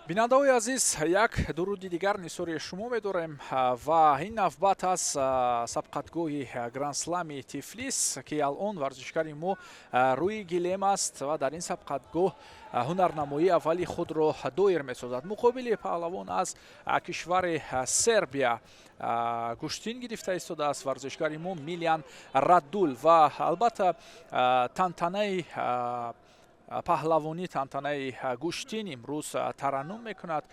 Бинандаҳои азиз, як дуруди дигар нисори шумо медорем ва ин навбат аз сабқатгоҳи Грандслами Тифлис, ки алон варзишгари мо рӯи гилем аст ва дар ин сабқатгоҳ ҳунарнамоии аввали худро доир месозад. Муқобили паҳлавон аз кишвари Сербия гӯштин гирифта истодааст варзишгари мо Милиан Радул ва албатта тантанаи паҳлавонӣ, тантанаи гӯштин имрӯз тараннум мекунад.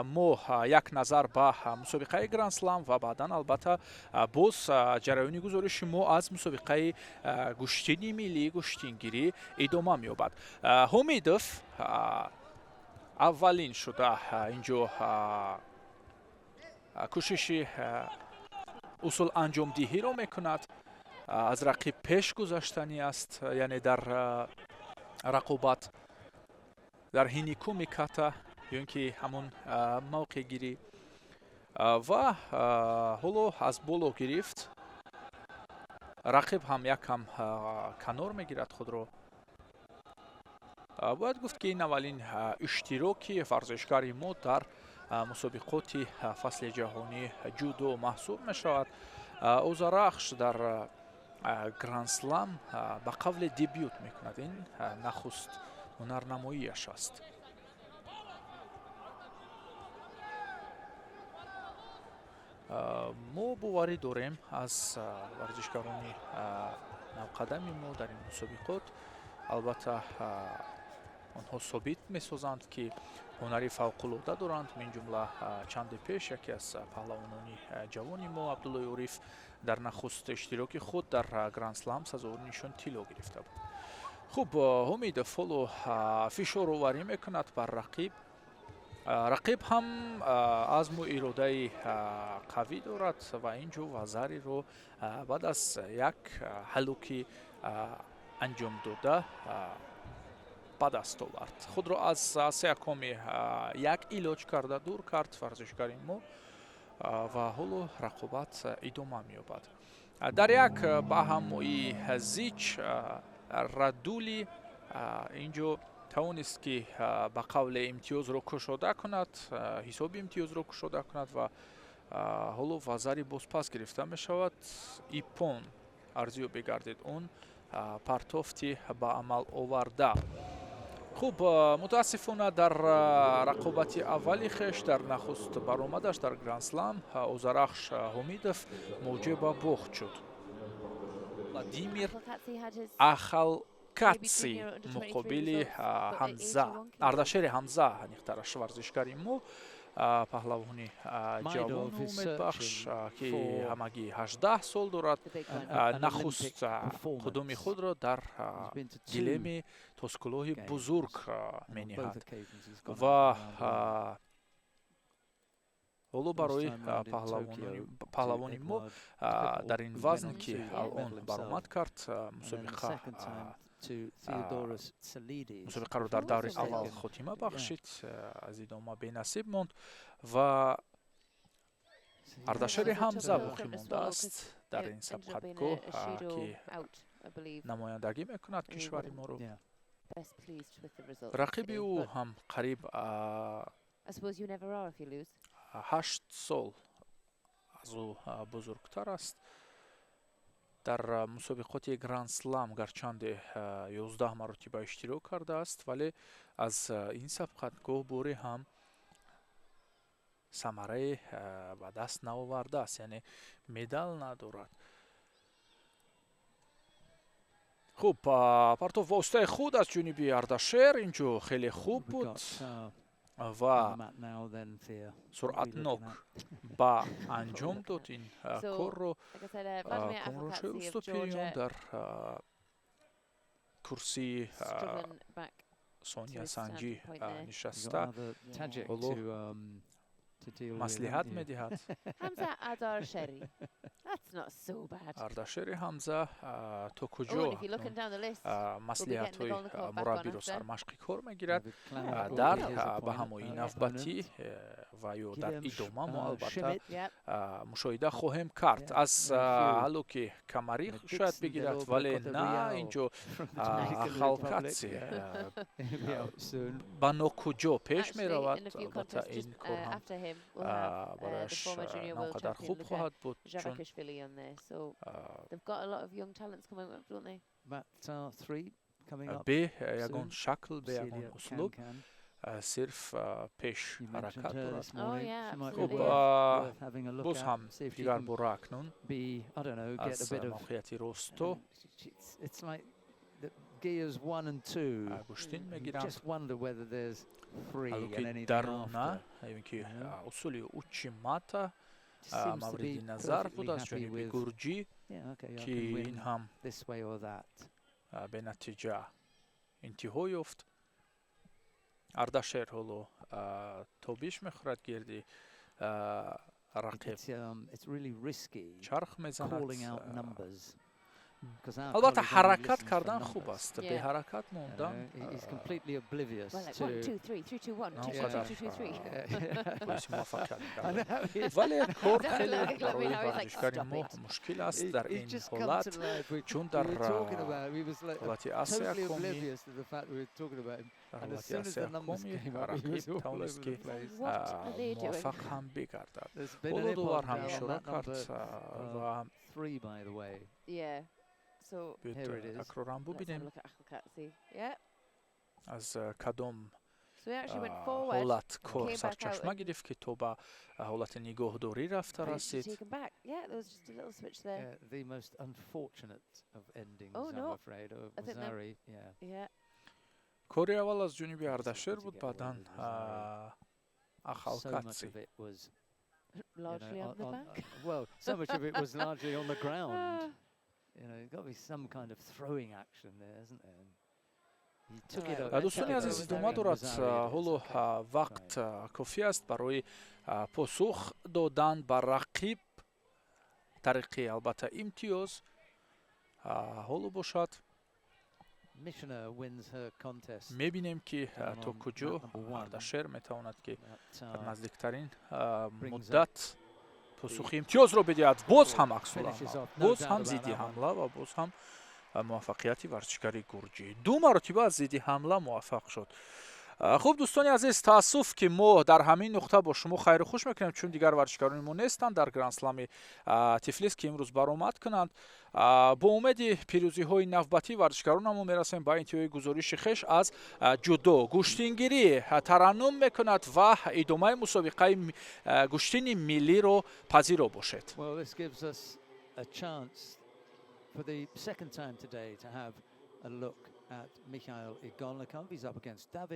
Мо як назар ба мусобиқаи Грандслам ва баъдан албатта боз ҷараёни гузориши мо аз мусобиқаи гӯштини миллии гӯштингирӣ идома меёбад. Ҳомидов аввалин шуда инҷо кӯшиши усул анҷомдиҳиро мекунад, аз рақиб пеш гузаштанӣ аст, яъне дар рақобат дар ҳиникуми ката ё ин ки ҳамон мавқеъгирӣ ва ҳоло аз боло гирифт. Рақиб ҳам якам канор мегирад худро. Бояд гуфт, ки ин аввалин иштироки варзишгари мо дар мусобиқоти фасли ҷаҳонии ҷудо маҳсуб мешавад. Озарахш дар Грандслам ба қавле дебют мекунад, ин нахуст ҳунарнамоияш аст. Мо боварӣ дорем аз варзишгарони навқадами мо дар ин мусобиқот. Албатта онҳо собит месозанд, ки ҳунари фавқулода доранд. Мин ҷумла чанде пеш яке аз паҳлавонони ҷавони мо Абдуллои Ориф дар нахуст иштироки худ дар Грандслам сазовори нишон тилло гирифта буд. Хуб, Ҳумидов ҳоло фишороварӣ мекунад бар рақиб. Рақиб ҳам азму иродаи қавӣ дорад ва ин ҷо вазариро баъд аз як ҳалуки анҷом дода ба даст овард. Худро аз сеякоми як илоҷ карда дур кард варзишгари мо ва ҳоло рақобат идома меёбад. Дар як баҳамоии зич Радули инҷо тавонист, ки ба қавле имтиёзро кушода кунад, ҳисоби имтиёзро кушода кунад ва ҳоло вазари бозпас гирифта мешавад. Иппон арзёбӣ гардид он партофти ба амал оварда. Хуб, мутаассифона дар рақобати аввали хеш, дар нахуст баромадаш дар Грандслам, Озарахш Ҳомидов муҷиб ба бохт шуд. Владимир Ахалкатси муқобили Ҳамза, Ардашери Ҳамза аниқтараш, варзишгари мо, паҳлавони ҷавону умедбахш, ки ҳамагӣ 18 сол дорад, нахуст қудуми худро дар гилеми тоскулоҳи бузург мениҳад ва ҳоло барои паҳлавони мо дар ин вазн, ки алон баромад кард, мусобиқаро дар даври аввал хотима бахшид, аз идома бенасиб монд ва Ардашери Ҳамза боқӣ мондааст дар ин сабқатгоҳ, ки намояндагӣ мекунад кишвари моро. Рақиби ӯ ҳам қариб 8 сол аз ӯ бузургтар аст. Дар мусобиқоти Грандслам гарчанде 11 маротиба иштирок кардааст, вале аз ин сабқатгоҳ боре ҳам самарае ба даст наовардааст, яъне медал надорад. Хуб, партов воситаи худ аз ҷониби Ардашер инҷо хеле хуб буд ва суръатнок ба анҷом дод ин корро. Комроншои Устопириён дар курсии сониясанҷӣ нишаста ҳоло маслиҳат медиҳад. Ардашери Ҳамза то куҷо маслиҳатҳои мураббиро сармашқи кор мегирад дар ба ҳамоии навбатӣ ва ё дар идома, мо албатта мушоҳида хоҳем кард. Аз ҳалло ки камарӣ шояд бигирад, вале на, инҷо Ахалкатси ба нокуҷо пеш меравад. Албатта, ин кор ҳам барояш наон қадар хуб хоҳад буд, чун бе ягон шакл, бе ягон услуб сирф пеш ҳаракат дорад. Хуб, боз ҳам дигар бора акнун аз мавқеияти росто гӯштин мегиранд. Ҳалло ки даруна ё ки усули учимата мавриди назар буд аз ҷониби гурҷӣ, ки ин ҳам бенатиҷа интиҳо ёфт. Ардашер ҳоло тобиш мехӯрад, гирди рақиб чарх мезанад. Албатта, ҳаракат кардан хуб аст, беҳаракат мондан наон қадар боиси муваффақият мегардад, вале кор хеле барои варзишгари мо мушкил аст дар ин ҳолат, чун дар ҳолати асеакомӣ рақиб тавонист, ки муваффақ ҳам бигардад. Ҳоло довар ҳам ишора кард ва такроран бубинем, аз кадом ҳолат кор сарчашма гирифт, ки то ба ҳолати нигоҳдорӣ рафта расид. The most unfortunate of endings, I'm afraid, of Wazari. Yeah. Кори аввал аз ҷониби Ардашер буд, баъдан Ахалкатси. Largely on the back. Well, so much of it was largely on the ground. There's got to be some kind of throwing action there, isn't there? Дӯстони азиз, идома дорад. Ҳоло вақт кофӣ аст барои посух додан ба рақиб тариқи, албатта, имтиёз. Ҳоло бошад, мебинем, ки то куҷо Ардашер метавонад, ки дар наздиктарин муддат посухи имтиёзро бидиҳад. Боз ҳам аксуламал, боз ҳам зидди ҳамла ва боз ҳам муваффақияти варзишгари гурҷӣ. Ду маротиба аз зидди ҳамла муваффақ шуд. Хуб, дӯстони азиз, таассуф, ки мо дар ҳамин нуқта бо шумо хайру хуш мекунем, чун дигар варзишгарони мо нестанд дар Грандслами Тифлис, ки имрӯз баромад кунанд. Бо умеди пирӯзиҳои навбатӣ варзишгаронамон мерасем ба интиҳои гузориши хеш аз ҷудо. Гӯштингирӣ тараннум мекунад ва идомаи мусобиқаи гӯштини миллиро пазиро бошед. For the second time today to have a look at Mikhail Igolnikov. He's up against David